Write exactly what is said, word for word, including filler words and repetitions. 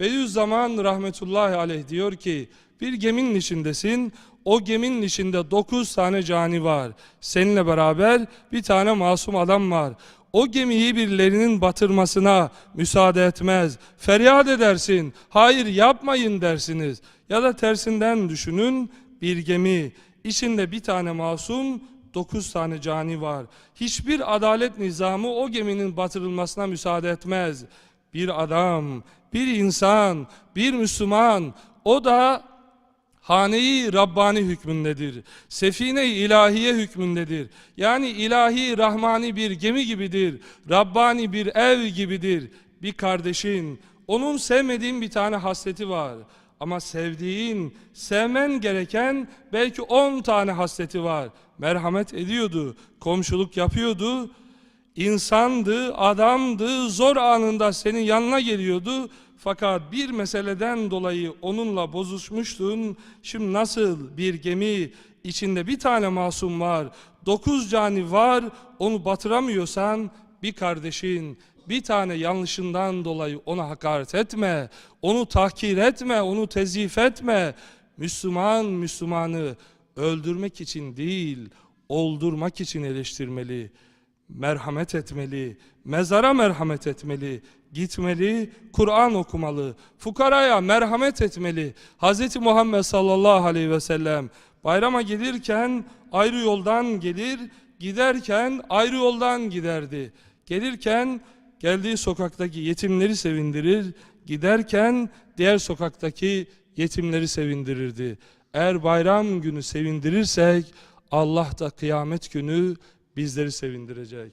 Bediüzzaman rahmetullahi aleyh diyor ki, bir geminin içindesin, o geminin içinde dokuz tane cani var. Seninle beraber bir tane masum adam var. O gemiyi birilerinin batırmasına müsaade etmez. Feryat edersin, "Hayır, yapmayın," dersiniz. Ya da tersinden düşünün, bir gemi, içinde bir tane masum, dokuz tane cani var. Hiçbir adalet nizamı o geminin batırılmasına müsaade etmez. Bir adam, bir insan, bir Müslüman, o da hane-i Rabbani hükmündedir. Sefine-i ilahiye hükmündedir. Yani ilahi, rahmani bir gemi gibidir. Rabbani bir ev gibidir. Bir kardeşin, onun sevmediğin bir tane hasleti var. Ama sevdiğin, sevmen gereken belki on tane hasleti var. Merhamet ediyordu, komşuluk yapıyordu. İnsandı, adamdı, zor anında senin yanına geliyordu. Fakat bir meseleden dolayı onunla bozuşmuştun. Şimdi nasıl bir gemi içinde bir tane masum var, dokuz cani var, onu batıramıyorsan, bir kardeşin, bir tane yanlışından dolayı ona hakaret etme, onu tahkir etme, onu tezif etme. Müslüman Müslümanı öldürmek için değil, oldurmak için eleştirmeli. Merhamet etmeli, mezara merhamet etmeli, gitmeli, Kur'an okumalı, fukaraya merhamet etmeli. Hz. Muhammed sallallahu aleyhi ve sellem bayrama gelirken ayrı yoldan gelir, giderken ayrı yoldan giderdi. Gelirken geldiği sokaktaki yetimleri sevindirir, giderken diğer sokaktaki yetimleri sevindirirdi. Eğer bayram günü sevindirirsek, Allah da kıyamet günü bizleri sevindirecek.